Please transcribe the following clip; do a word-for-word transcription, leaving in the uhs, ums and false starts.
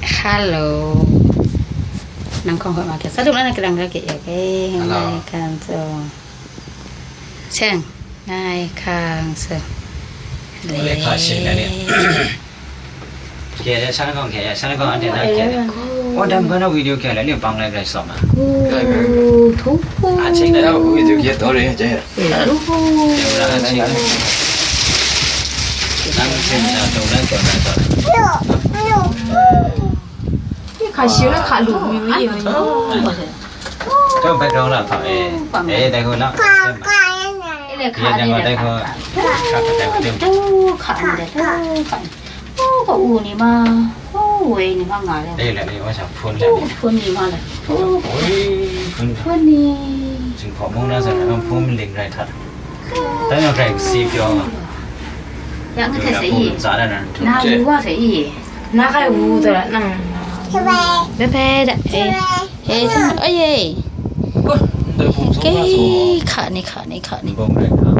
Hello. Nang kong kong ma ke. Satu mana kerang kaki ya ke. Hello. Ngai kan so. Seng. Ngai kan so. Boleh kasih lah ni. Kaya, sana kong kaya, sana kong ada nak kaya. Oh, dalam kau nak video kaya lah ni, bang lai lai sama. Ku, tu. Ah, cik dah. Aku video kaya tahu deh, cik. Eh, tu. Kaya lah, cik. Nang cik dah, tu dah, tu dah, tu dah. Ni kasi na kalu, ni ni. Tu background lah, pak eh. Eh, dah guna. Ini kaya dah guna. Tu, kaya dah, tu, kaya. Oh, ka u ni ma, oh, woi ni ma nga le. Eh, le, le, wa sa phone le. Oh, phone ni ma le. Oh, oi, phone. Phone ni. Jing phone mong na sa na phone ling rai that. Ta na rai si pyo ma. Ya nga ta sai yi. Za da na. Na wu wa sai yi. Na kai wu da na. Bye bye da. Eh. Eh, oh, ye. Wah, ndai phone so. Ke, ka ni, ka ni, ka ni. Bong rai ka.